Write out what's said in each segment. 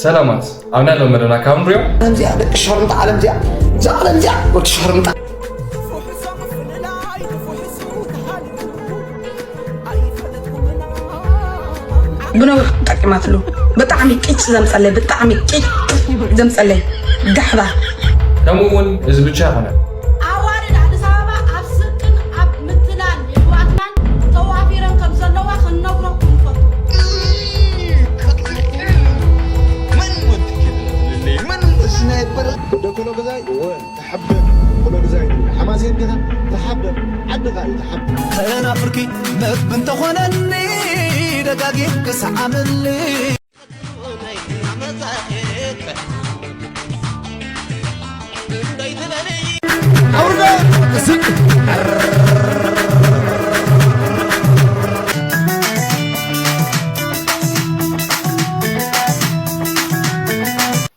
ሰላማት ኣብ ናይ ሎም መደብና ካብ ንሪኦ። ዓለም እዚኣ ደቂ ሸርምጣ፣ ዓለም እዚኣ፣ እዛ ዓለም እዚኣ ወዲ ሸርምጣ። ብነዊሕ ጠቂማትሉ። ብጣዕሚ ቂጭ ዘምፀለይ፣ ብጣዕሚ ቂጭ ዘምፀለይ ጋሕባ። ከምኡ እውን እዚ ብቻ ይኾነ። ኣዋልድ ኣዲስ ኣበባ ኣብ ስቅን ኣብ ምትላል የሕዋትናን ተዋፊረን ከም ዘለዋ ክንነግረኩም ንፈቱ። ወደ ኮሎ ገዛይ እወ ተሓበን ኮሎ ገዛይ ሓማሴን ገና ተሓበን ዓድኻ እዩ ተሓበን ተናፍርኪ መግቢ እንተኾነኒ ደጋጊም ክሰዓመኒ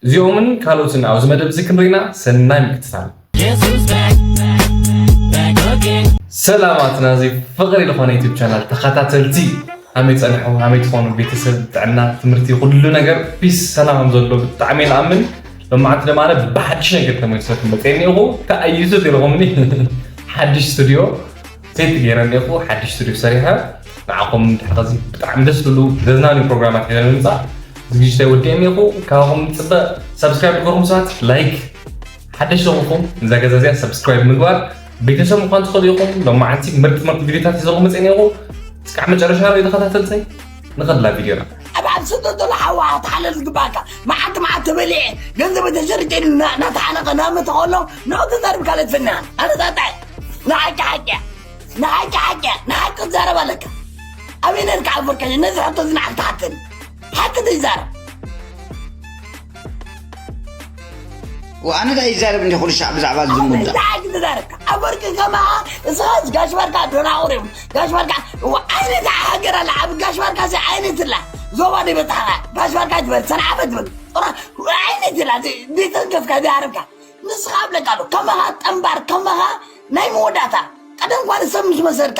እዚኦምን ካልኦትን ኣብዚ መደብ እዚ ክንርኢና ሰናይ ምክትታል። ሰላማት ናዚ ፍቕሪ ዝኾነ ዩቱብ ቻናል ተኸታተልቲ ኣመይ ጸንሑ ኣመይ ትኾኑ ቤተሰብ ጥዕና ትምህርቲ ኩሉ ነገር ፒስ ሰላም ከም ዘሎ ብጣዕሚ ንኣምን። ሎማዓንቲ ደማነ ብሓድሽ ነገር ተመልሰኩም መፀ እኒኹ ተኣይሱ ኢልኹምኒ ሓድሽ ስቱዲዮ ሴት ገይረ እኒኹ ሓድሽ ስቱዲዮ ሰሪሐ ንዓኹም ድሕዚ ብጣዕሚ ደስ ዝብሉ ዘዝናኒ ፕሮግራማት ሒዘ ንምምፃእ ዝግጅተይ ወዲአ እኒኹ። ካባኹም ፅበ ሳብስክራይብ ዝገርኩም ሰባት ላይክ ሓደሽ ዝኾንኩም እዛ ገዛ እዚኣ ሳብስክራይብ ምግባር ቤተሰብ ምኳን ትኽእሉ ኢኹም። ሎማዓንቲ ምርጥ ምርጥ ቪዲዮታት ይዘኹም መፅእ እኒኹ። እስካዕ መጨረሻ ርኢ ተኸታተልተይ ንኸድላ ቪዲዮና። ኣብ ኣብ ስደት ዘሎ ሓዋ ክትሓለል ዝግባእካ መዓልቲ መዓልቲ ተበሊዐ ገንዘብ ተሸሪጨ ኢሉ እና- እናተሓነቐ ናመተ ከሎ ንዑ ተዛርብ ካልኦት ፍናን ኣነ ዛጣ ንሓቂ ሓቂ ንሓቂ ሓቂ ንሓቂ ትዛረብ ኣለካ ኣበይ ነርካ ኣቦርካ ነዚ ሕቶ እዚ ንዓክ ትሓተኒ ሓቂ ዘይዛረብ ወኣነ እንታይ ይዛረብ እንዲ ኩሉ ሻዕ ብዛዕባ ዝሙዳ እንታይ ትዛረብካ ኣቦርቂ ከማኻ እስኻስ ጋሽ ባርካ ደናቑር እዮም ጋሽ ባርካ እዋ ዓይነት ሃገር ኣላ ኣብ ጋሽ ባርካ ሲ ዓይነት ኣላ ዞባ ዶ ይበፅሓኻ ጋሽ ባርካ ትበል ሰንዓፈ ትበል ጥራ ዓይነት ኣላ ዘይተንከፍካ ዘይሃረብካ ንስኻ ኣብለካ ኣሎ ከማኻ ጠንባር ከማኻ ናይ መወዳእታ ቀደም ኳ ንሰብ ምስ መሰልካ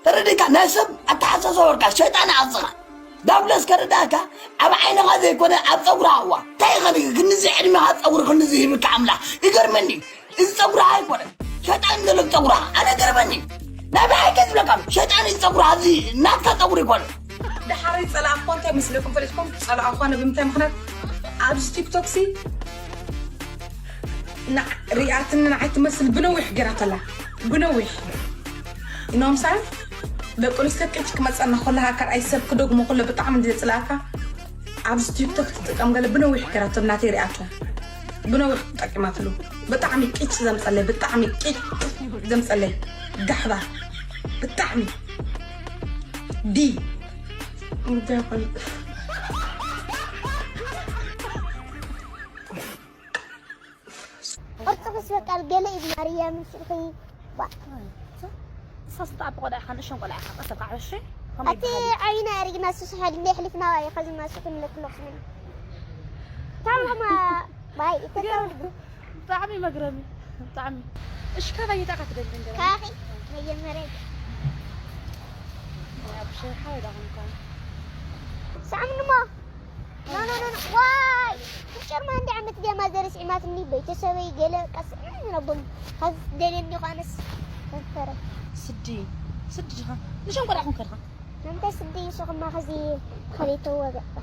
ተረዲእካ ናይ ሰብ ኣተሓሳሰባ ወርካ ሸይጣን ኣቕፅኻ ዳብሎስ ከረዳእካ ኣብ ዓይንኻ ዘይኮነ ኣብ ፀጉርኻ እዋ እንታይ ይኸን ክንዚ ዕድሜኻ ፀጉሪ ክንዚ ሂብካ ኣምላኽ ይገርመኒ እዚ ፀጉርኻ ኣይኮነ ሸይጣን ዘለብ ፀጉርኻ ኣነ ገርመኒ ናይ ብሓቂ ዝብለካ ሸይጣን እዩ ፀጉርኻ እዚ ናትካ ፀጉሪ ይኮነ ዳሓረይ ፀላእኮ እንታይ መስለኩም ፈሊጥኩም ፀላእኳ ብምንታይ ምክንያት ኣብዚ ቲክቶክ ሲ ሪኣትኒ ንዓይ ትመስል ብነዊሕ ገይራተላ ብነዊሕ ኢኖምሳን ደቂ ኣንስትዮ ቅጭ ክመፀና ከለካ ካልኣይ ሰብ ክደግሞ ከሎ ብጣዕሚ እንደ ዝፅላእካ ኣብዚ ቲክቶክ ትጥቀም ገለ ብነዊሕ ገይራቶ ናተይ ሪኣቶ ብነዊሕ ተጠቂማትሉ ብጣዕሚ ቅጭ ዘምፀለይ ብጣዕሚ ቅጭ ዘምፀለይ ጋሕባ ብጣዕሚ ዲ እንታይ ይኾን ቅርጽኽስ በቃ ገለ ኢድ ማርያምን ስልኺ ሳስጣ ቆዳ ኢኻ ንእሽን ቆልዓ ኢኻ ቀሰብ ከዓ እሺ ኣቲ ዓይና ኣሪግና ስስሓል እንደ ሕሊፍና ዋይ ኸዚ ማስኹ ንለክለኹ ስምን ታማማ ባይ ተታውልጉ ብጣዕሚ መግረሚ ብጣዕሚ እሺ ካባይ እንታይ ኢኻ ትደሊ እንደላ ካኺ መጀመርያ ብሸርሓ ይዳኹም ካን ሳዕምንሞ ኖ ኖ ኖ ኖ ዋይ ጨርማ እንደ ዓመት ዲያ ማዘር ስዒማትኒ ቤተሰበይ ገለ ቀስ ነቦም ሀዝ ደለኒ ኳነስ ፈረ ስዲ ስዲ ዲኻ ንሸንቆዳ ኹን ከድኻ ነምታይ ስዲ ሱኽማ ኸዚ ኸሊተዎ በቃ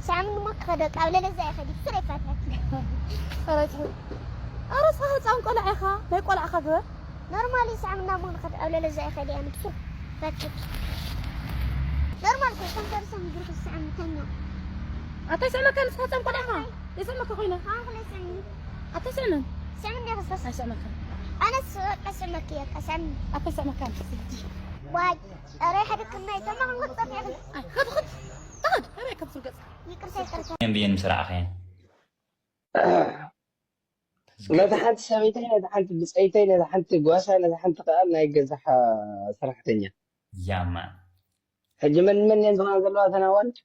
ሳዕምንሞ ክኸደ ቃብለለ እዛ ይኸዲ ስረ ይፋታት ኧረ ትሕት ኧረ እስኻ ህፃን ቆልዓ ኢኻ ናይ ቆልዓኻ ግበር ኖርማሊ ሳዕምና ሞ ንኸድ ኣውለለ እዛ ይኸዲ ኣነ ብሱር ፈትት ኖርማል ኮ ከም ፈርሰ ምግሪ ክስዕም ተኛ ኣታይ ስዕመካ ንስኻ ህፃን ቆልዓ ኢኻ ዘይስዕመካ ኮይነ ኣሁን ክለይ ስዕም ኣታይ ስዕመን ስዕም እንደ ክስፈስ ኣይስዕመካ ኣነስ ቀስመክ እየ ቀስም ኣታይ ስዕመካ ዋይ ኧረ ሕድክና ይተማ ክንክትጠፍ ይኽል ኸድኸድ ተኸድ ኣበይ ከም ስርገፅ ይቅርታ ይቅርታ እየን ብየን ምስ ረኣኸየን ነታ ሓንቲ ሰበይተይ ነታ ሓንቲ ብፀይተይ ነታ ሓንቲ ጓሳ ነታ ሓንቲ ከዓ ናይ ገዛ ሰራሕተኛ ያማ ሕጂ መን መን እየን ዝኾና ዘለዋ እተን ኣዋልድ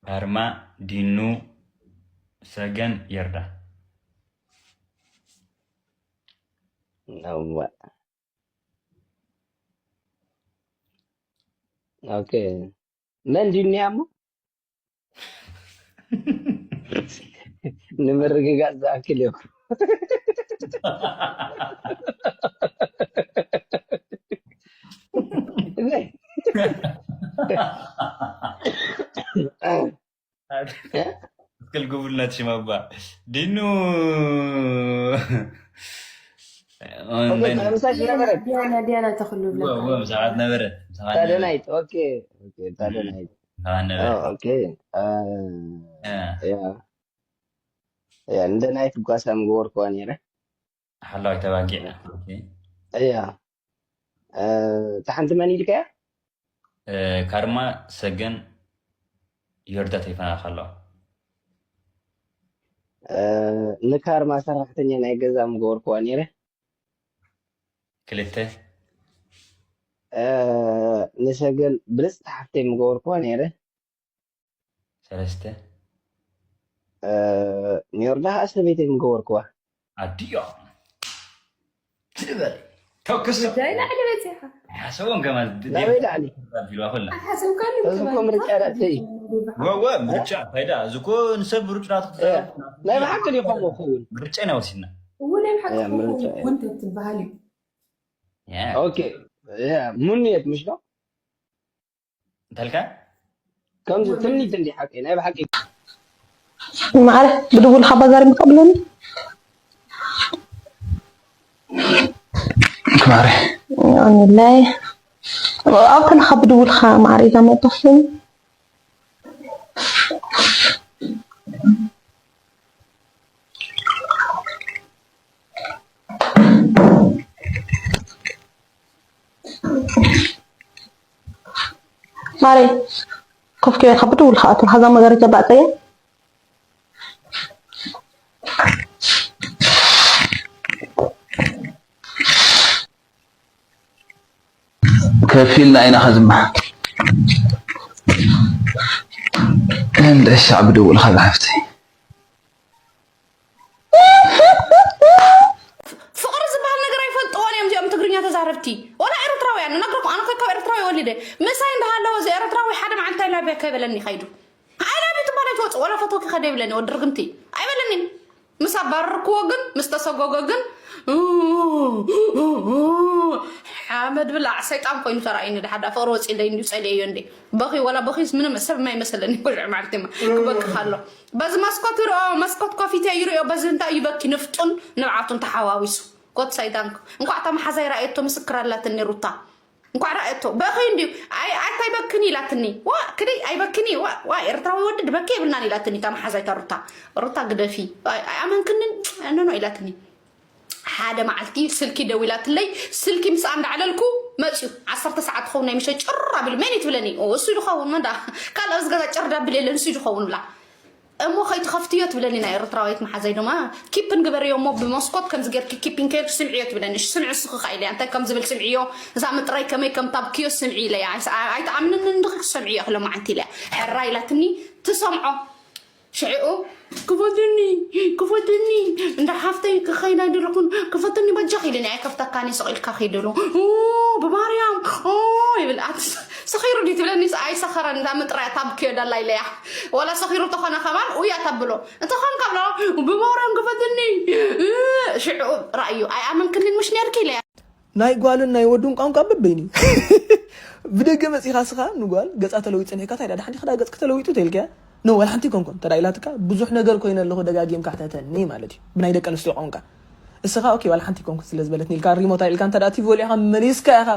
ኣርማ ዲኑ ሰገን የርዳ ኦኬ መን ዲኑ እያ እሞ ንምርግጋጽ ዝኣክል እዮም። ክልግቡልና ትሽመባ ዲኑ ምሳሽ ነበረ ዲያና ዲያና ተክሉ ብለካ ምሳት ነበረ ታደናይት ኦኬ ኦኬ ታደናይት ምሳት ነበረ ኦኬ ያ ያ እንደ ናይት ጓሳ ምገበርኩዋ ነይረ ሓላዊ ተባጊዕ እያ እታ ሓንቲ መን ኢልካያ ካርማ ሰገን ዮርዳት ይፈናኸሎ ንካርማ ሰራሕተኛ ናይ ገዛ ምገበርኩዋ ነይረ ክልተ ንሰገን ብልፅቲ ሓፍተይ ምገበርኩዋ ነይረ ሰለስተ ንዮርዳ ከዓ ሰበይተይ ምገበርኩዋ ኣድዮ ትበል ተክስ ዳይ ላዕሊ በፂኻ ሓሰቦም ከማ ናበይ ላዕሊ ቢልዋ ኩላ ሓሰብካሉ እዚ እኮ ምርጫ ርእሰይ እዩ ወወ ምርጫ ፋይዳ እዚ እኮ ንሰብ ምርጫ ናቱ ናይ ብሓቂ ዲኹም ክኸውን ምርጫ ኢና ወሲድና እውን ናይ ሓቂ እያ፣ ምርጫ እያ። እውን ትበሃል እዩ ያ ኦኬ ያ፣ ሙንየት ምሽ ነው እንተልካ ከምዚ ትምኒት እንዲ ሓቂ ናይ ብሓቂ ማዕረ ብድውል ካብ ባዛር ምካ ብለኒ ማዕረ ኣንላይ ኣብ ተለካ ብድውልካ ማዕረ ኢዛ መጣፍን ማሬ ኮፍ ኬርካ ብድውል ከኣ እቶም ሓዛ መጋረጃ ባዕፀየ ከፊልና ኢና ከዝማ እንደሻዕ ብድውልካ ዝሓፍተይ ፍቕሪ ዝበሃል ነገር ኣይፈልጥዎን እዮም እዚኦም ትግርኛ ተዛረብቲ ወላ ኤርትራውያን ነግረኩም ኣነ ካብ ኤርትራዊ ወሊደ ምሳይ እንዳሃለወ እዚ ኤርትራዊ ሓደ መዓልቲ ኣይላብያ ከይበለኒ ከይዱ ኣይላቢ ትባል ኣይትወፅእ ወላ ፈተውኪ ከደ ይብለኒ ወዲ ርግምቲ ኣይበለኒን ምስ ኣባረርክዎ ግን ምስ ተሰጎጎ ግን ሓመድ ብላዕ ሰይጣን ኮይኑ ተራእዩኒ ድሓዳ ፍቕሪ ወፂለይ እንዲዩ ፀሊኤዮ እንዴ በኺ ወላ በኺስ ምንም ሰብ ማይመሰለኒ ኮሽዕ ማለትማ ክበክኽ ኣሎ በዚ መስኮት ይርኦ መስኮት ኮፊተ ይርኦ በዚ እንታይ ይበኪ ንፍጡን ንብዓቱን ተሓዋዊሱ ኮት ሳይዳንክ እንኳዕ እታ መሓዛይ ረኣየቶ ምስክር ኣላትኒ ሩታ እንኳዕ ረኣየቶ በኺ እንዲዩ ኣይ ኣታይ በክኒ ኢላትኒ ዋ ክደይ ኣይበክኒ ዋ ዋ ኤርትራዊ ወዲ ድበኪ የብልናን ኢላትኒ እታ መሓዛይ እታ ሩታ ሩታ ግደፊ ኣይኣመንክንን ኖኖ ኢላትኒ ሓደ መዓልቲ ስልኪ ደዊላትለይ ስልኪ ምስኣ እንዳዕለልኩ መፅዩ ዓሰርተ ሰዓት ክኸውን ናይ ምሸት ጭር ኣቢሉ መን እዩ ትብለኒ እሱ ዝኸውን መዳ ካልእ ኣብዚ ገዛ ጭር ዳብል የለን እሱ ዝኸውን ብላ እሞ ከይትኸፍትዮ ትብለኒ ናይ ኤርትራዊት መሓዘይ ድማ ኪፕን ግበርዮ እሞ ብመስኮት ከምዚ ጌርኪ ኪፕን ከይልክ ስምዕዮ ትብለኒ እሺ ስምዒ እስኺ ከ ኢለያ እንታይ ከም ዝብል ስምዕዮ እዛ ምጥራይ ከመይ ከም ታብክዮ ስምዒ ኢለያ ኣይትኣምንን እንድኺ ክሰምዕዮ ክለ መዓንቲ ኢለያ ሕራ ኢላትኒ ትሰምዖ ሽዕኡ ክፈትኒ ክፈትኒ እንዳ ሓፍተይ ክኸይድ ኣይደለኹን ክፈትኒ በጃ ኺልኒ ኣይከፍተካኒ ስቕ ኢልካ ኺድሉ ብማርያም ይብል ኣት ሰኺሩ ድዩ ትብለኒ ኣይሰኸረን እዛ ምጥራይ ታብክዮ ዳላ ኢለያ ወላ ሰኺሩ ተኾነ ከማን ኡያ ተብሎ እንተኾን ካብሎ ብማርያም ክፈትኒ ሽዕኡ ራእዩ ኣይኣመንክንን ምሽ ነርኪ ኢለያ ናይ ጓልን ናይ ወዱን ቋንቋ በበይኑ እዩ። ብደገ መፂኻ ስኻ ንጓል ገፃ ተለዊጡ ንሕካ እንታይ ደኣ ሓንቲ ክዳ ገፅኪ ተለዊጡ ተልከያ ኖ ዋላ ሓንቲ ኮንኮን ተዳ ኢላትካ ብዙሕ ነገር ኮይነ ኣለኹ ደጋጊምካ ሕተተኒ ማለት እዩ ብናይ ደቂ ኣንስትዮ ቋንቋ እስኻ ኦኬ ዋላ ሓንቲ ኮንኮን ስለ ዝበለትኒ ኢልካ ሪሞታ ኢልካ እንተ ቲቪ ወሊዕካ መሊስካ ኢኻ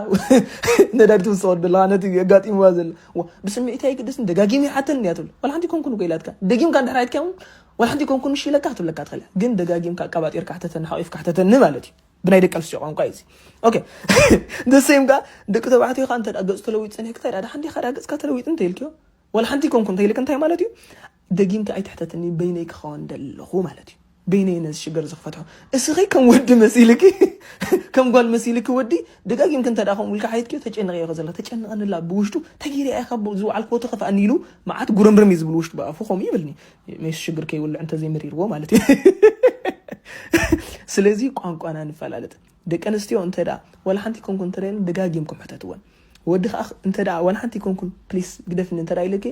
ነዳዲ ትውስኸ ዘለኻ ነቲ ኣጋጢምዋ ዘሎ ዋ፣ ብስምዒት ኣይግደስን ደጋጊም ይሓተኒ እያ ትብል ዋላ ሓንቲ ኮንኩን እኮ ኢላትካ ደጊምካ እንድሕር ኣይትካ እውን ዋላ ሓንቲ ኮንኩን ምሽ ኢለካ ክትብለካ ትኽእል እያ ግን ደጋጊምካ ኣቀባጢርካ ሕተተኒ ሓቂፍካ ሕተተኒ ማለት እዩ ብናይ ደቂ ኣንስትዮ ቋንቋ እዩ እዚ ኦኬ ደሴም ጋ ደቂ ተባዕትዮ ካ እንተ ገፅ ተለዊጡ ፀኒሕካ እንታይ ዳ ሓንቲ ካዳ ገፅካ ተለዊጡ እንተ ኢልክዮ ዋላ ሓንቲ ኮንኩ እንተ ኢልክ እንታይ ማለት እዩ ደጊምካ ኣይትሕተትኒ በይነይ ክኸውን ደለኹ ማለት እዩ በይነይ ነዚ ሽግር ዝክፈትሖ እስኺ ከም ወዲ መሲልኪ ከም ጓል መሲልኪ ወዲ ደጋጊምክ እንተ ከምኡ ኢልካ ሓይትክዮ ተጨንቕ እየ ዘለካ ተጨንቐንላ ብውሽጡ ተጊረ እያ ካብ ዝውዓልክዎ ተኸፍኣኒ ኢሉ መዓት ጉርምርም እዩ ዝብል ውሽጡ ብኣፉ ከምኡ ይብልኒ ሜስ ሽግር ከይውልዕ እንተዘይመሪርዎ ማለት እዩ ስለዚ ቋንቋና ንፈላለጥ ደቂ ኣንስትዮ እንተ ደኣ ዋላ ሓንቲ ኮንኩን እንተ ደኣ ደጋጊምኩም ሕተትወን ወዲ ከዓ እንተ ደኣ ዋላ ሓንቲ ኮንኩን ፕሊስ ግደፍኒ እንተ ደኣ ኢለኪ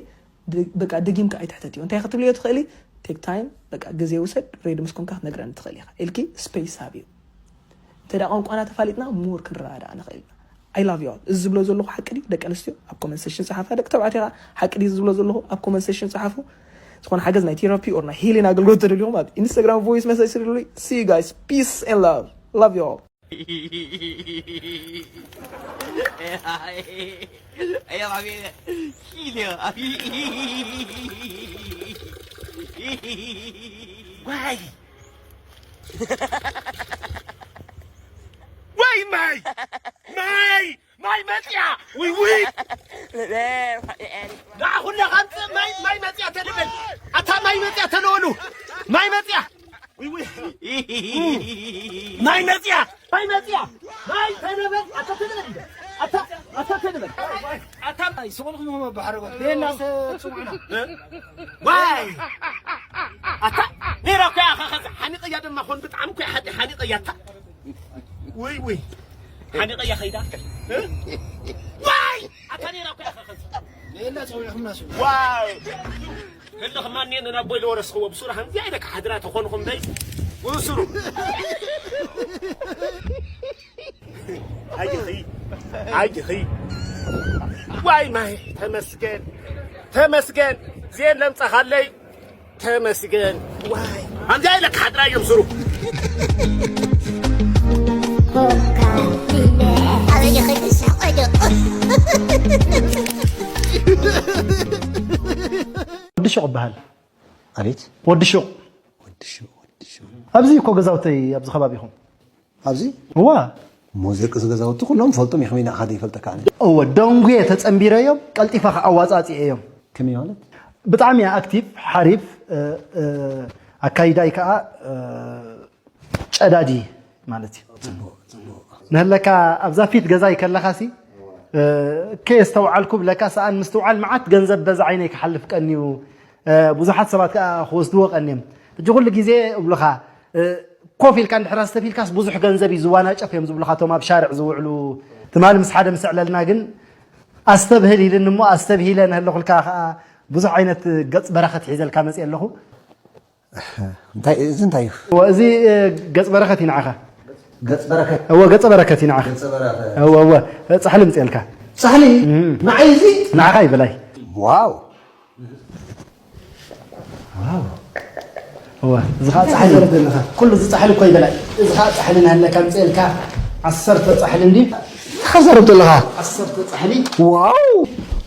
በቃ ደጊምካ ኣይትሕተትዮ እንታይ ክትብልዮ ትኽእሊ take time፣ በቃ ግዜ ውሰድ፣ ready ምስ ኮንካ ክትነግረኒ ትኽእል ኢኻ ኢልኪ space ሃብዮ። እንተ ደኣ ቋንቋና ተፋሊጥና more ክንረዳዳእ ንኽእል ኢና። I love you all። እዚ ዝብሎ ዘለኹ ሓቂ ድዩ ደቂ ኣንስትዮ? ኣብ comment section ጸሓፋ። ደቂ ተባዕትዮ ከኣ ሓቂ ድዩ ዝብሎ ዘለኹ? ኣብ comment section ጸሓፉ። ዝኾነ ሓገዝ ናይ therapy or ናይ healing ኣገልግሎት ተደልዩኹም ኣብ Instagram voice message ስደዱለይ። See you guys, peace and love። Love you all። ዋይ ወይ ማይ ማይ ማይ መፅያ ውይ ውይ ዳ ኩለ ከምፅእ ማይ ማይ መፅያ ተልብል ኣታ ማይ መፅያ ተለወሉ ማይ መፅያ ውይ ውይ ማይ መፅያ ማይ መፅያ ማይ ተልብል ኣታ ተልብል ኣታ ኣታ ተልብል ኣታ ማይ ስቁልኩም መባሕረጎ ቤላ ሰ ፅውዕና ዋይ ኣታ ነይራ እኮ እያ ኸኸዚ ሓኒቐያ ድማ ኾን ብጣዕሚ እኮ እያ ሓዲ ሓኒቐያ ኣታ ውይ ውይ ሓኒቐያ ኸይዳ ዋይ ኣታ ነይራ እኮ እያ ኸኸዚ ሌላ ጸዊዕኹምና ሱ ዋይ ህልኽ ማን ነን ናብ ቦይ ለወረስኽዎ ብሱሩ ሃምዚ ኣይደ ክሓድራ ተኾንኹም ደይ ብሱሩ ኣይኺ ኣይኺ ዋይ ማይ ተመስገን ተመስገን ዜን ለምጻኻለይ ተመስገን ዋይ ኣንጃ ኢለ ክሓድራ እዮም ስሩ ወዲ ሹቕ ይበሃል። ኣቤት ወዲ ሹቕ ወዲ ሹቕ ወዲ ሹቕ ኣብዚ እኮ ገዛውተይ ኣብዚ ከባቢኹም ኣብዚ እዋ እሞ እዚ ደቂ ገዛውቲ ኩሎም ፈልጦም ኢኹም ኢና ሓደ ይፈልጠካ ኣነ እወ ደንጉየ ተጸንቢረዮም ቀልጢፈ ኣዋጻጺኤዮም ከመይ ማለት ብጣዕሚ ኣክቲቭ ሓሪፍ እ፣ እ፣ ኣካይዳይ ከዓ እ፣ ጨዳዲ ማለት እዩ ንህለካ ኣብዛ ፊት ገዛይ ከለኻሲ እ፣ ከየስተውዓልኩ ብለካ ሰኣን ምስትውዓል መዓት ገንዘብ በዛ ዓይነይ ክሓልፍ ቀንዩ እ፣ ብዙሓት ሰባት ከዓ ክወስድዎ ቀንዮም ሕጂ ኩሉ ግዜ እብሉኻ እ፣ ኮፍ ኢልካ እንድሕር ኣስተፊልካስ ብዙሕ ገንዘብ እዩ ዝዋናጨፍ እዮም ዝብሉኻ እቶም ኣብ ሻርዕ ዝውዕሉ ትማሊ ምስ ሓደ ምስ ዕለልና ግን ኣስተብህል ኢልኒ እሞ ኣስተብሂለ ንህለኹልካ ከዓ ብዙሕ ዓይነት ገፅ በረኸት ሒዘልካ መፅእ ኣለኹ እንታይ እዚ እንታይ እዩ እወ፣ እዚ እ፣ ገፅ በረኸት እዩ ንዓኻ ገጽ በረከት እወ ገፀ በረከት እዩ ንዓኻ ገጸ በረከት እወ እወ ፃሕሊ ምፅእልካ ሳሕሊ ንዓይ እዚ ንዓኻ ይበላይ ዋው እወ እዚ ከዓ ፃሕሊ ዘለኻ ኩሉ እዚ ፃሕሊ እኮ ይበላይ እዚ ከዓ ፃሕሊ ናሃለካ ምፅእልካ ዓሰርተ ፃሕሊ እንዲ ተኸዘረብ ዘለኻ ዓሰርተ ፃሕሊ ዋው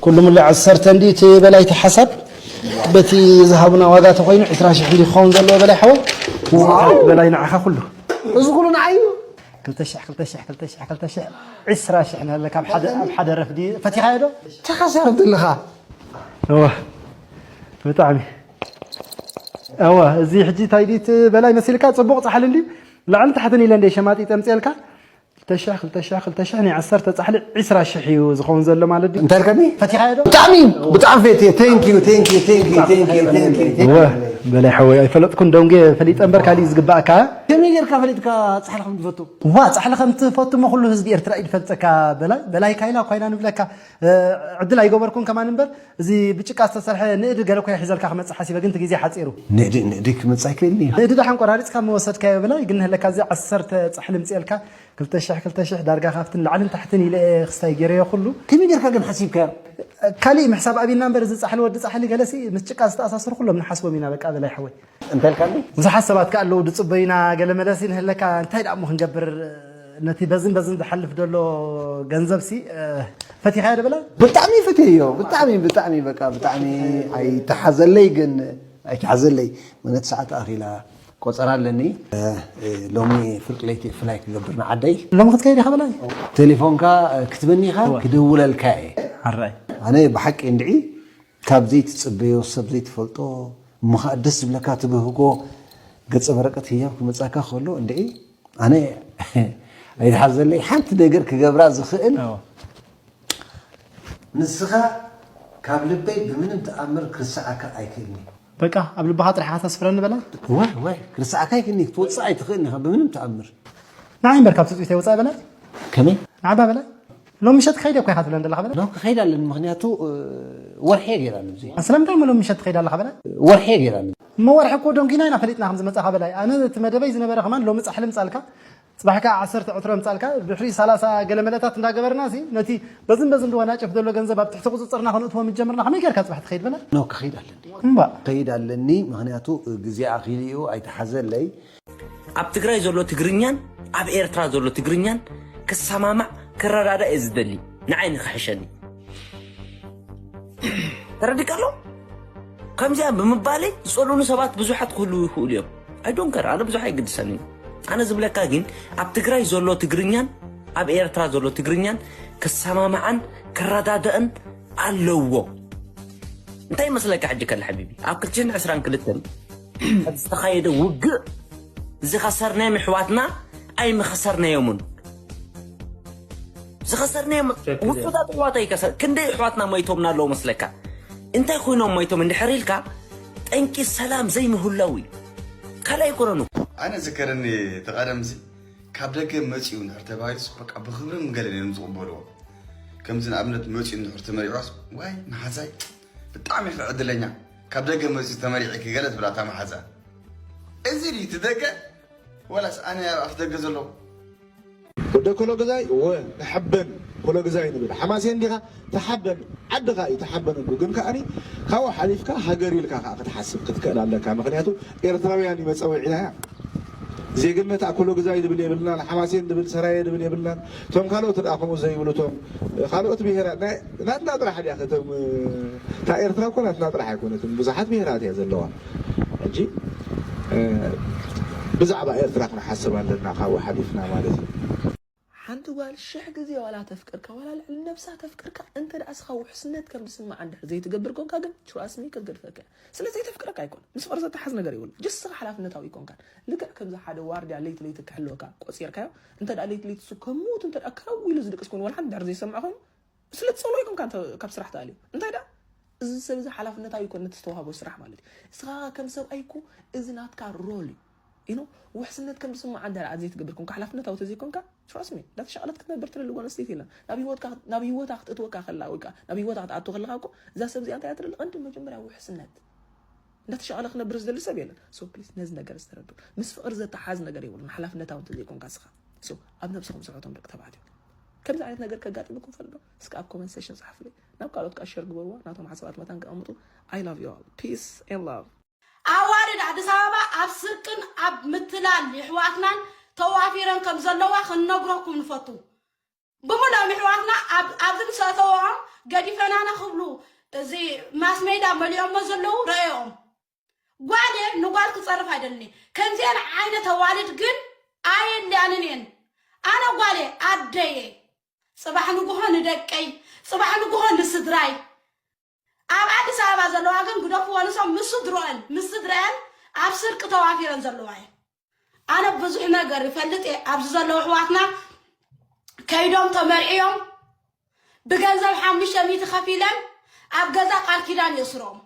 ኩሉ ሙሉ ዓሰርተ እንዲ እቲ በላይ እቲ ሓሳብ በቲ ዝሃቡና ዋጋ ተኮይኑ ዕስራ ሽሕ እንዲ ክኸውን ዘለዎ በላይ ሓወ በላይ ንዓኻ ኩሉ እዚ ኩሉ ንዓይ እዩ ክልተ ሽሕ ክልተ ሽሕ ክልተ ሽሕ ክልተ ሽሕ ዕስራ ሽሕ ናሃለካ ኣብ ሓደ ኣብ ሓደ ረፍዲ ፈቲኻዮ ዶ ተኸዘረብ ዘለኻ እወ ብጣዕሚ እወ እዚ ሕጂ እንታይ ድዩ እቲ በላይ መሲልካ ፅቡቕ ፃሕሊ እንዲ ላዕሊ ታሕትን ኢለ እንደ ሸማጢ ጠምፅየልካ ክልተ ሽሕ ክልተ ሽሕ ክልተ ሽሕ ናይ ዓሰርተ ፃሕሊ ዕስራ ሽሕ እዩ ዝኸውን ዘሎ ማለት ድዩ እንታይ ኢልካኒ ፈቲኻዮ ዶ ብጣዕሚ እዩ ብጣዕሚ ፈትየ thank you thank you thank you thank you thank you እወ በላይ ሓወይ ኣይፈለጥኩን ደንጎ ፈሊጠ እምበር ካሊእ ዝግባእካ ከመይ ጌርካ ፈሊጥካ ፃሕሊ ከም ትፈቱ ዋ ፃሕሊ ከም ትፈቱ እሞ ኩሉ ህዝቢ ኤርትራ እዩ ዝፈልጠካ በላይ በላይ ካይላ እኳ ኢና ንብለካ እ፣ ዕድል ኣይገበርኩን ከማን እምበር እዚ ብጭቃ ዝተሰርሐ ንእዲ ገለ እኳ ሒዘልካ ክመፅእ ሓሲበ ግን እቲ ግዜ ሓፂሩ ንእዲ ንእዲ ክመፅእ ኣይክእልን እዩ ንእዲ ደሓን ቆራሪፅካ መወሰድካዮ በላይ ግን ህለካ እዚ ዓሰርተ ፃሕሊ ምፅኤልካ ክልተ ሽሕ ክልተ ሽሕ ዳርጋ ካብትን ላዕልን ታሕትን ኢለ እየ ክስታይ ገይረዮ ኩሉ ከመይ ጌርካ ግን ሓሲብካዮ ካሊእ ምሕሳብ ኣብና እምበር እዚ ፃሕሊ ወዲ ፃሕሊ ገለሲ ምስ ጭቃ ዝተኣሳሰሩ ኩሎም ንሓስቦም ኢና በቃ በላይ ሓወይ እንታይ ኢልካኒ ብዙሓት ሰባት ከ ኣለዉ ዝፅበዩና ገለ መለሲ ንህለካ እንታይ ደኣ እሞ ክንገብር ነቲ በዝን በዝን ዝሓልፍ ዘሎ ገንዘብ ሲ ፈቲኻዮ ዶ በላይ ብጣዕሚ ፈትየዮ ብጣዕሚ ብጣዕሚ በቃ ብጣዕሚ ኣይተሓዘለይ ግን ኣይተሓዘለይ ምነት ሰዓት ኣኺላ ቆፀራ ኣለኒ እ፣ እ፣ ሎሚ ፍርቂ ለይቲ ፍላይ ክገብር ንዓደይ ሎሚ ክትከይድ ኢኻ በላይ ቴሌፎንካ እ፣ ክትበኒ ኢኻ ክድውለልካ እየ ኣራይ ኣነ ብሓቂ እንድዒ ካብ ዘይትፅበዮ ሰብ ዘይትፈልጦ እሞ ከዓ ደስ ዝብለካ ትብህጎ ገፀ በረቀት ህያብ ክመፃካ ከሎ እንድዒ ኣነ ኣይትሓዘለይ ሓንቲ ነገር ክገብራ ዝኽእል እዎ። ንስኻ ካብ ልበይ ብምንም ተኣምር ክርስዓካ ኣይክእልኒ በቃ ኣብ ልብኻ ጥራሕ ኢኻ ተስፍረኒ በላ ዋይ ዋይ ክርስዓካ ኣይክእልኒ ክትወፅእ ኣይትኽእልኒ ኢኻ ብምንም ተኣምር ንዓይ እምበር ካብ ትፅቢተይ ወፃኢ በላ ከመይ ንዓባ በላ ሎም ምሸት ክኸይድ እኮ ኢኻ ትብለን ዘለኻ በላ ኖ ክኸይድ ኣለኒ ምክንያቱ እ፣ ወርሒ እየ ገይራ ንብዚ ስለምንታይ እሞ ሎም ምሸት ትኸይድ ኣለኻ በላ ወርሒ እየ ገይራ ንብዚ እሞ ወርሒ እኮ ደንጊና ኢና ፈሊጥና ከም ዝመጻኻ በላይ። ኣነ እቲ መደበይ ዝነበረ ከማን ሎሚ ጻሕሊ ምጻልካ፣ ጽባሕ ከኣ ዓሰርተ ዕትሮ ምጻልካ፣ ድሕሪ ሰላሳ ገለ መለታት እንዳገበርና ሲ ነቲ በዝን በዝን ድዋናጨፍ ዘሎ ገንዘብ ኣብ ትሕቲ ቁጽጽርና ከነእትዎ ምጀምርና ከመይ ጌርካ ጽባሕ ትኸይድ በላይ? ኖ ክኸይድ ኣለኒ እምባ ከይድ ኣለኒ። ምክንያቱ ግዜ ኣኺሉ እዩ ኣይተሓዘለይ። ኣብ ትግራይ ዘሎ ትግርኛን ኣብ ኤርትራ ዘሎ ትግርኛን ክሰማማዕ ክረዳዳእ እየ ዝደሊ። ንዓይ ንክሕሸኒ ተረዲካ ኣሎ። ከምዚኣ ብምባለይ ዝጸልኡኒ ሰባት ብዙሓት ክህልዉ ይኽእሉ እዮም። ኣይዶንከር ኣነ ብዙሕ ኣይግድሰን እዩ። ኣነ ዝብለካ ግን ኣብ ትግራይ ዘሎ ትግርኛን ኣብ ኤርትራ ዘሎ ትግርኛን ክሰማማዓን ክረዳደእን ኣለዎ። እንታይ ይመስለካ ሕጂ ከለ ሓቢቢ ኣብ ክልተ ሽሕን ዕስራን ክልተን ዝተኻየደ ውግእ ዝኸሰርናዮም ኣሕዋትና ኣይምኸሰርናዮምን። ዝኸሰርናዮም ውሑዳት ኣሕዋት ኣይከሰር ክንደይ ኣሕዋትና ሞይቶምና ኣለዉ መስለካ? እንታይ ኮይኖም ሞይቶም እንድሕር ኢልካ ጠንቂ ሰላም ዘይምህላው እዩ። ካልእ ኣይኮነን እኮ። ኣነ ዝከረኒ እቲ ቀደምሲ ካብ ደገ መፂኡ እንድሕር ተባሂሉስ በቃ ብክብርን ገለን እዮም ዝቕበልዎ። ከምዚ ንኣብነት መፂኡ እንድሕር ተመሪዖስ ዋይ መሓዛይ ብጣዕሚ ኢኺ ዕድለኛ ካብ ደገ መፂኡ ተመሪዒኪ ገለ ትብላ እታ መሓዛ። እዚ ድዩ እቲ ደገ ወላስ ኣነ ኣብ ኣፍ ደገ ዘለኹ? ወደ ኮሎግዛይ እወ ንሐበን ኮሎግዛይ ንብል ሓማሴን ዲኻ ተሓበን ዓድኻ እዩ ተሓበን እኮ ግን ከኣኒ ካብኡ ሓሊፍካ ሃገር ኢልካ ከዓ ክትሓስብ ክትክእል ኣለካ ምክንያቱ ኤርትራውያን እዩ መፀውዒና እያ ዜግነት ኣኮሎግዛይ ድብል የብልናን ሓማሴን ድብል ሰራየ ድብል የብልናን እቶም ካልኦት ደኣ ከምኡ ዘይብሉ እቶም ካልኦት ብሄራት ናይ ናትና ጥራሕ ድያ ከተም እታ ኤርትራ እኮ ናትና ጥራሕ ኣይኮነትን ብዙሓት ብሄራት እያ ዘለዋ ሕጂ ብዛዕባ ኤርትራ ክንሓስብ ኣለና ካብኡ ሓሊፍና ማለት እዩ። ሓንቲ ጓል ሽሕ ግዜ ዋላ ተፍቅርካ ዋላ ልዕሊ ነብሳ ተፍቅርካ እንተ ደኣ እስኻ ውሕስነት ከም ዝስምዓ እንድሕር ዘይትገብር ኮንካ ግን trust me ክትገድፈካ እያ። ስለ ዘይተፍቅረካ ኣይኮን ምስ ፍቕሪ ዘተሓዝ ነገር የብሉ just እስኻ ሓላፍነታዊ ኣይኮንካን። ልክዕ ከምዚ ሓደ ዋርድያ ለይቲ ለይቲ ክሕልወካ ቆጺርካዮ እንተ ደኣ ለይቲ ለይቲ እሱ ከሙት እንተ ደኣ ከረው ኢሉ ዝድቅስ ኮይኑ ዋላ ሓንቲ እንድሕር ዘይሰምዕ ኮይኑ ስለ ትጸልኦ ኣይኮንካን ካብ ስራሕ ተኣልዩ እንታይ ደኣ እዚ ሰብ እዚ ሓላፍነታዊ ይኮን ነቲ ዝተዋህቦ ስራሕ ማለት እዩ። እስኻ ከም ሰብኣይ እኮ እዚ ናትካ ሮል እዩ። ኢኖ ውሕስነት ከም ዝስምዓ እንተ ደኣ ዘይትገብር ኮንካ ሓላፍነታዊ ተዘይኮንካ trust me እንዳተሻቐለት ክትነብር ትደሊ ጓል ኣንስተይቲ የላን። ናብ ህይወትካ ናብ ህይወታ ክትእትወካ ከላ ወይ ከዓ ናብ ህይወታ ክትኣቱ ከለኻ እኮ እዛ ሰብ እዚኣ እንታይ እያ ትደሊ ቀንዲ መጀመርያ ውሕስነት እንዳተሻቐለ ክነብር ዝደሊ ሰብ የለን። So please ነዚ ነገር ዝተረድኡ ምስ ፍቕሪ ዘተሓዝ ነገር የብሉን ሓላፍነታዊ እንተ ዘይኮንካ እስኻ። So ኣብ ነብስኹም ስርሑ እቶም ደቂ ተባዕትዮ። ከምዚ ዓይነት ነገር ከጋጥመኩም ይፈልጥ ዶ? እስከ ኣብ comment section ጸሓፉለይ። ናብ ካልኦት ከኣ share ግበርዋ ናቶም ሓሳባት መታን ከቐምጡ። I love you all. Peace and love. ኣዋልድ ኣዲስ ኣበባ ኣብ ስርቅን ኣብ ምትላል የሕዋትናን ተዋፊረን ከም ዘለዋ ክንነግረኩም ንፈቱ። ብምሎም የሕዋትና ኣብዚ ምስ ኣተውኦም ገዲፈናና ክብሉ እዚ ማስ ሜዳ መሊኦሞ ዘለዉ ረእዮም። ጓል እየ ንጓል ክፀርፍ ኣይደልን እየ። ከምዚአን ዓይነት ኣዋልድ ግን ኣየድልያንን እየን። ኣነ ጓል እየ ኣደ እየ። ፅባሕ ንጉሆ ንደቀይ፣ ፅባሕ ንጉሆ ንስድራይ። ኣብ ኣዲስ ኣበባ ዘለዋ ግን ግደፍዎ ንሶም ምስ ስድርኦን ምስ ስድረአን ኣብ ስርቂ ተዋፊረን ዘለዋ እየን። ኣነ ብዙሕ ነገር ይፈልጥ እየ ኣብዚ ዘለዉ ኣሕዋትና ከይዶም ተመርዕዮም ብገንዘብ ሓሙሽተ ሚእቲ ከፊለን ኣብ ገዛ ቃል ኪዳን የስርኦም።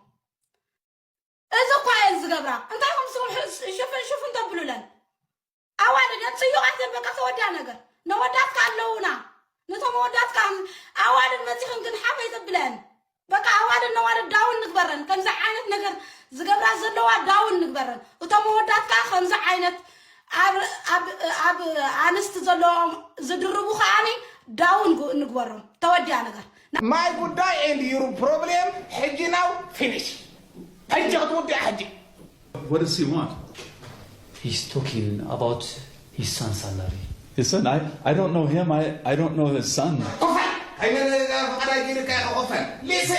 እዚ እኳ እየን ዝገብራ እንታይ ከም ንስኹም ሽፍን ሽፍን ተብሉለን ኣዋልድ እየን ፅዩቓት እየን በቃ ተወዲኣ ነገር ነወዳትካ ኣለዉና ነቶም ኣወዳትካ ኣዋልድ መፂኽን ግን ሓፍ ኣይተብለን በቃ ኣዋልድ ነዋልድ ዳውን ንግበረን ከምዚ ዓይነት ነገር ዝገብራ ዘለዋ ዳውን ንግበረን እቶም ኣወዳት ከዓ ከምዚ ዓይነት ኣብ ኣብ ኣብ ኣንስቲ ዘለዎም ዝድርቡ ከዓኒ ዳውን ንግበሮም ተወዲኣ ነገር My ጉዳይ and your problem ሕጂ now finish ሕጂ ክትውድኣ ሕጂ What does he want? He's talking about his son salary. His son? I, I don't know him. I, I don't know his son. ኮፋይ ኣይመለለና ፍቓድ ኣይገይርካ ኢኻ ኮፋይ ሊሲ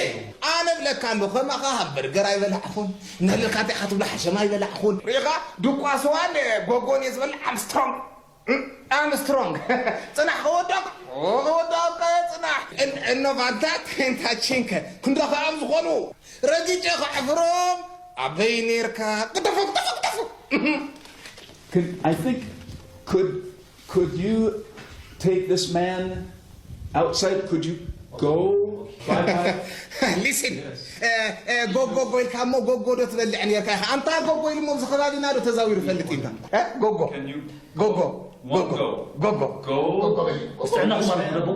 ኣነ ብለካ ኣለኹ ከማኻ ካብ በርገር ኣይበላዕኹን ነልካ እንታይ ኢኻ ትብሎ ሓሸማ ኣይበላዕኹን ሪኻ ድቋ ስዋን ጎጎን እየ ዝበልዕ ኣምስትሮንግ ኣምስትሮንግ ጽናሕ ከወዳእካ ከወዳእካ ጽናሕ እኖ ቫንታ ቴንታ ቺንከ ክንዶ ከኣም ዝኾኑ ረጊጨ ከሕፍሮም ኣበይ ኔርካ ቅጠፉ ቅጠፉ ቅጠፉ Could I think could could you take this man outside? Could you go? Bye bye. Listen. ጎጎ ጎ ኢልካ እሞ ጎጎ ዶ ትበልዕ ኔርካ ኢኻ ኣንታ ጎጎ ኢሉ እሞ ኣብዚ ከባቢና ዶ ተዛዊሩ ፈልጥ ኢልካ ጎጎ ጎጎ ጎጎ ጎጎ ጥዕናኹም ኣለኹም ደቦ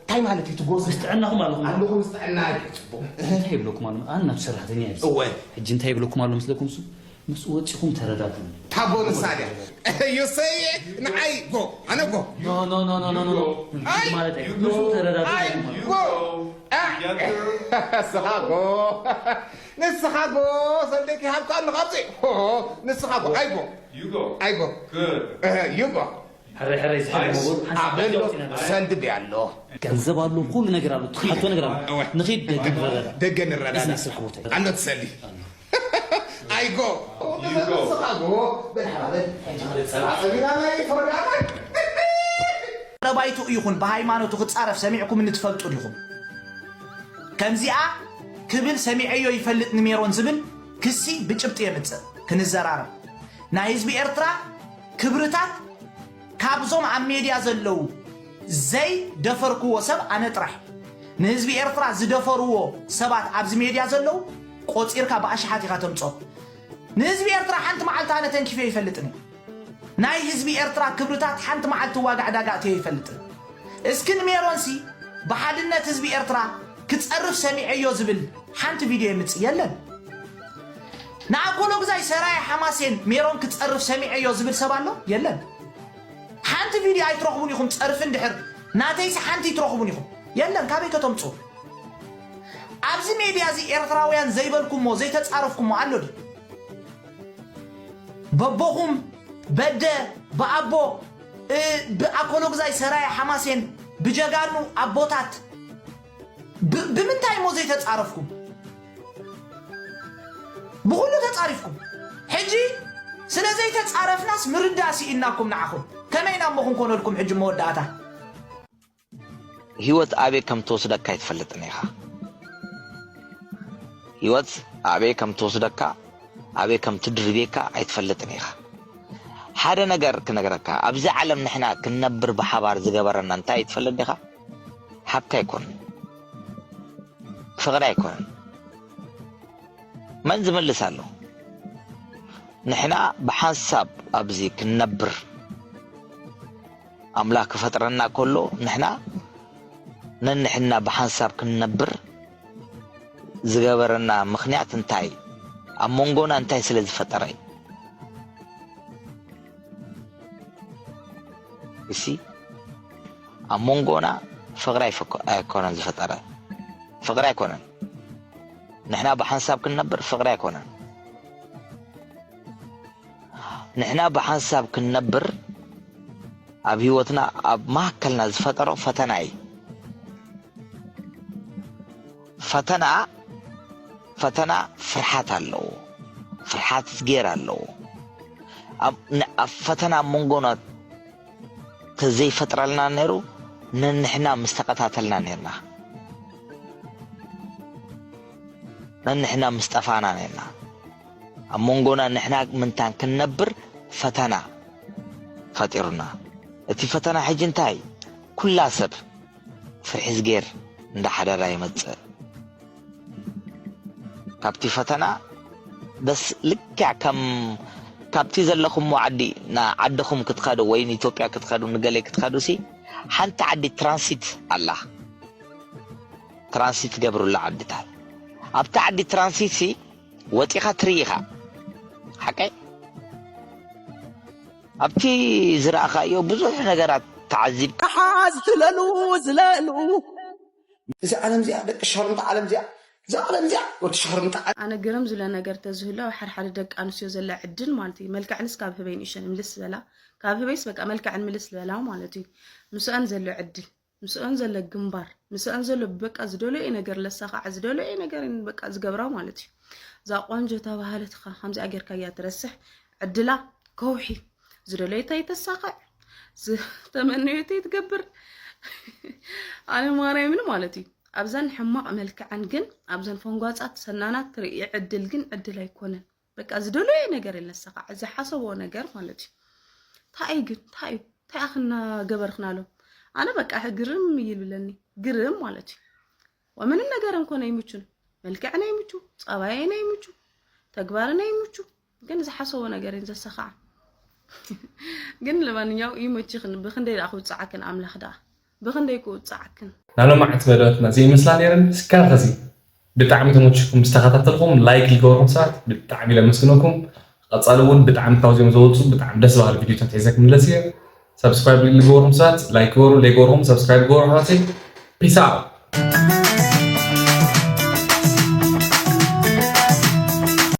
እንታይ ማለት እዩ ትጎ ጥዕናኹም ኣለኹም ኣለኹም ጥዕና ጽቡቅ እንታይ ይብለኩም ኣሎ ኣነ ናብ ሰራሕተኛ እዩ እወ ሕጂ እንታይ ይብለኩም ኣሎ መስለኩም እሱ ምስኡ ወጺኹም ተረዳድኡ። ታቦ ንሳ ድያ? You say ንዓይ ጎ ኣነ ጎ ኖ ኖ ኖ ኖ ኖ ኖ ኖ ኣይ ማለት እዩ። ምስኡ ተረዳድኡ ኣይ ማለት እዩ። ጎ እ፣ ንስኻ ጎ ንስኻ ጎ ሰንደቂ ሃብካ ኣሎ ካብዚ ንስኻ ጎ ኣይ ጎ You go. ኣይ ጎ Good. ዩ ጎ ሕረይ ሕረይ ዝሕል ኣይ መጎር ሓንሳብ ኣበሎ ለውጥ ኢና ዘለና። ሰንድድ ኣሎ ገንዘብ ኣሎ፣ ኩሉ ነገር ኣሎ፣ ትሓቶ ነገር ኣሎ። ንኺድ ደግ ንረዳዳ። ደገ ንረዳዳ ቢዝነስ ስራሕ ቦታ እዩ። ኣሎ ትሰሊ ኣይ ጎ ንስኻ ጎ በል ሓባበል ጸብጸቢና ናይ ፈርዳና ባይትኡ ይኹን ብሃይማኖቱ ክጻረፍ ሰሚዕኩምኒ ትፈልጡ ዲኹም? ከምዚኣ ክብል ሰሚዐዮ ይፈልጥ ንሜሮን ዝብል ክሲ ብጭብጢ የምጽእ። ክንዘራረብ ናይ ህዝቢ ኤርትራ ክብርታት ካብዞም ኣብ ሜድያ ዘለዉ ዘይደፈርክዎ ሰብ ኣነ ጥራሕ። ንህዝቢ ኤርትራ ዝደፈርዎ ሰባት ኣብዚ ሜድያ ዘለዉ ቆጺርካ ብኣሽሓት ኢኻ ተምጾ። ንህዝቢ ኤርትራ ሓንቲ መዓልቲ ኣነ ተንኪፈ ይፈልጥን። ናይ ህዝቢ ኤርትራ ክብርታት ሓንቲ መዓልቲ ዋጋ ዕዳጋ ኣትዮ ይፈልጥን። እስኪ ንሜሮንሲ ብሓድነት ህዝቢ ኤርትራ ክጸርፍ ሰሚዐዮ ዝብል ሓንቲ ቪድዮ የምጽእ የለን። ንኣኮሎግዛይ ሰራየ ሓማሴን ሜሮን ክጸርፍ ሰሚዐዮ ዝብል ሰብ ኣሎ የለን። ሓንቲ ቪድዮ ኣይትረኽቡን ኢኹም ጸርፊ እንድሕር ናተይሲ ሓንቲ ይትረኽቡን ኢኹም የለን። ካበይ ከተምጹ? ኣብዚ ሜድያ እዚ ኤርትራውያን ዘይበልኩሞ ዘይተጻረፍኩሞ ኣሎ ድዩ? በቦኹም በደ ብኣቦ እ፣ ብኣኮሎግዛይ ሰራየ ሓማሴን ብጀጋኑ ኣቦታት ብ- ብምንታይ እሞ ዘይተጻረፍኩም? ብኹሉ ተጻሪፍኩም። ሕጂ ስለ ዘይተጻረፍናስ ምርዳእ ስኢናኩም ንዓኹም። ከመይ ኢና እሞ ክንኮነልኩም ሕጂ መወዳእታ? ህይወት ኣበይ ከም ትወስደካ ኣይትፈልጥን ኢኻ። ህይወት ኣበይ ከም ትወስደካ፣ ኣበይ ከም ትድርብየካ ኣይትፈልጥን ኢኻ። ሓደ ነገር ክነግረካ፣ ኣብዚ ዓለም ንሕና ክንነብር ብሓባር ዝገበረና እንታይ እዩ ትፈልጥ ዲኻ? ሃብቲ ኣይኮነን፣ ፍቕሪ ኣይኮነን። መን ዝምልስ ኣሎ? ንሕና ብሓንሳብ ኣብዚ ክንነብር ኣምላኽ ክፈጥረና ከሎ ንሕና ነንሕና ብሓንሳብ ክንነብር ዝገበረና ምኽንያት እንታይ? ኣብ መንጎና እንታይ ስለ ዝፈጠረ እዩ? እሲ ኣብ መንጎና ፍቕሪ ኣይፈኮ- ኣይኮነን ዝፈጠረ፣ ፍቕሪ ኣይኮነን። ንሕና ብሓንሳብ ክንነብር ፍቕሪ ኣይኮነን። ንሕና ብሓንሳብ ክንነብር ኣብ ህይወትና ኣብ ማእከልና ዝፈጠሮ ፈተና እዩ። ፈተና ፈተና ፍርሓት ኣለዎ። ፍርሓት ዝጌር ኣለዎ። ኣብ ን- ኣብ ፈተና ኣብ መንጎና ተዘይፈጥረልና ነይሩ ነንሕና ምስ ተቐታተልና ነርና። ነንሕና ምስ ጠፋና ነርና። ኣብ መንጎና ንሕና ምንታን ክንነብር ፈተና ፈጢሩና። እቲ ፈተና ሕጂ እንታይ? ኩላ ሰብ ፍርሒ ዝጌር እንዳሓደራ ይመጽእ። ካብቲ ፈተና ደስ ልክዕ ከም ካብቲ ዘለኹሞ ዓዲ ንዓድኹም ክትኸዱ ወይ ንኢትዮጵያ ክትኸዱ ንገለ ክትኸዱ ሲ ሓንቲ ዓዲ ትራንሲት ኣላ። ትራንሲት ትገብሩላ ዓድታት ኣብቲ ዓዲ ትራንሲት ሲ ወፂኻ ትርኢ ኢኻ። ሓቀይ ኣብቲ ዝረኣኻዮ ብዙሕ ነገራት ተዓዚብካ። ሓዝ ዝለሉ ዝለሉ እዚ ዓለም እዚኣ ደቂ ሸርምጣ ዓለም እዚኣ እዛ ዓለም እዚኣ ወዲ ሸርምጣ ኣነ ግርም ዝለ ነገር ተዝህሉ ኣብ ሓድሓደ ደቂ ኣንስትዮ ዘለ ዕድል ማለት እዩ። መልክዐንስ ካብ ህበይ ንእሸን ምልስ ዝበላ ካብ ህበይስ በቃ መልክዐን ምልስ ዝበላ ማለት እዩ። ምስአን ዘሎ ዕድል ምስአን ዘሎ ግንባር ምስአን ዘሎ በቃ ዝደለዮ ነገር ለሳኻዕ ዝደለዮ ነገር በቃ ዝገብራ ማለት እዩ። እዛ ቆንጆ ተባህለት ኸ ከምዚኣ ጌርካ እያ ትረስሕ ዕድላ ከውሒ ዝደለየታ ይተሳኽዕ ዝተመነየቶ ይትገብር። ኣነ ማርያምን ማለት እዩ ኣብዘን ሕማቕ መልክዐን ግን ኣብዘን ፈንጓጻት ሰናናት ትርኢ ዕድል ግን ዕድል ኣይኮነን። በቃ ዝደለየ ነገር የለሰኻ ዝሓሰቦ ነገር ማለት እዩ። እንታይ ግን እንታይ እንታይ ኣኽና ገበርክናሎም ኣነ በቃ ግርም ይብለኒ ግርም ማለት እዩ። ወምንም ነገር እንኮን ኣይምቹን መልክዕን ኣይምቹ ጸባየን ኣይምቹ ተግባርን ኣይምቹ ግን ዝሓሰቦ ነገር እየን ዘሰኻዓ። ግን ለማንኛው ይመችኽን ብክንደይ ደኣ ክውፅዓክን ኣምላኽ ደኣ ብክንደይ ክውፅዓክን። ናሎማዓንቲ መደባትና እዚኣ ይመስላ ነይረን። እስካብ ኸዚ ብጣዕሚ ተመችኩም ዝተኸታተልኩም ላይክ ዝገበርኩም ሰባት ብጣዕሚ ለመስግነኩም። ቀፃሊ እውን ብጣዕሚ ካብዚኦም ዝወፁ ብጣዕሚ ደስ በሃሊ ቪዲዮታት ሒዘ ክምለስ እየ። ሰብስክራይብ ልገበሩም ሰባት ላይክ ገበሩ፣ ለይገበርኩም ሰብስክራይብ ገበሩ ሓዋተይ። ፒስ ኣውት።